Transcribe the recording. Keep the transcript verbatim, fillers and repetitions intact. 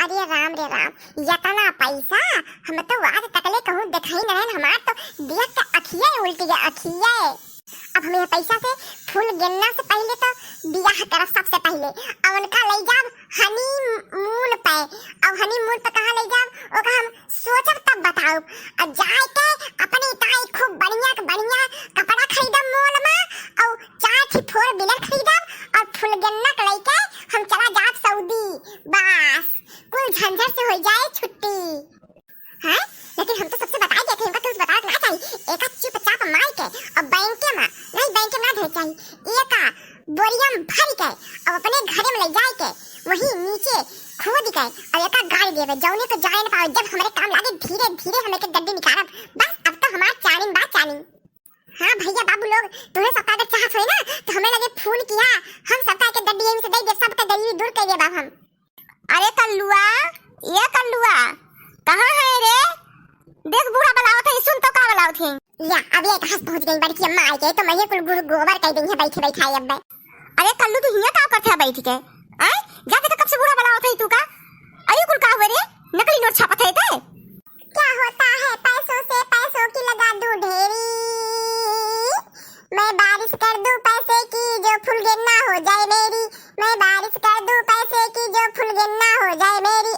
अरे राम रे राम, यतना पैसा हम तो आज तकले कहूँ देखाई न रहन, हमार तो देख के अखिये उल्टी गए, अखिये। अब हम यह पैसा से फूल गेन्ना से पहले तो बियाह करब सबसे पहले, और उनका ले जाब honeymoon पे। अब honeymoon पे कहाँ ले जाब, ओका हम सोचब तब बताउब। और जाए के अपने ताई खूब बढ़िया के बढ़िया कपड़ा खरीदब mall में, और चार ठी four wheeler खरीदब, और फूल गेन्ना के लेके हम चला जाब सऊदी। बस, कुल झंझट से हो जाए छुट्टी। हैं? लेकिन हम तो सबसे बताई देते हैं, इनका कुछ बतावे के ना चाहिए। एका चुपचाप माई के और बैंक में, नहीं, बैंक में ना धरे चाहिए, एका बोरिया में भर के और अपने घरे में ले जाए के, वही नीचे खोद के और एका गाड़ देवे, जौने को जाए ना पावे। जब हमरे काम लागे, धीरे धीरे हम एके गड्डी निकालब। बस, अब तो हमार चानिन बा चानिन। हाँ भैया बाबू लोग, तुम्हें सबका अगर चाहत होई ना तो हमें लगे फोन किया, हम सबका एक गड्डी यहीं से दे दे, सबका गरीबी दूर कर दे बाबू हम। अरे कल्लुआ, ये कल्लुआ, कहाँ है रे? देख बूढ़ा बुलावत है, सुन तो का बुलावत है। या, अब ये कहाँ से पहुँच गई बड़की अम्मा आई के, तो मैं ये कुल गुरु गोबर कर दी है बैठे बैठा अब। अरे कल्लू, तू हियाँ का करत है बैठ के? आय, जा देखा कब से बूढ़ा बुलावत है तू का? अरे कुल का हुआ रे? नकली नोट छापत है ते? क्या होता है पैसों से, पैसों की लगा दूं ढेरी। मैं बारिश कर दूं पैसे की, जो फुलगेन्ना हो जाए मेरी। मैं बारिश कर दूं पैसे की, जो फुलगेन्ना हो जाए मेरी।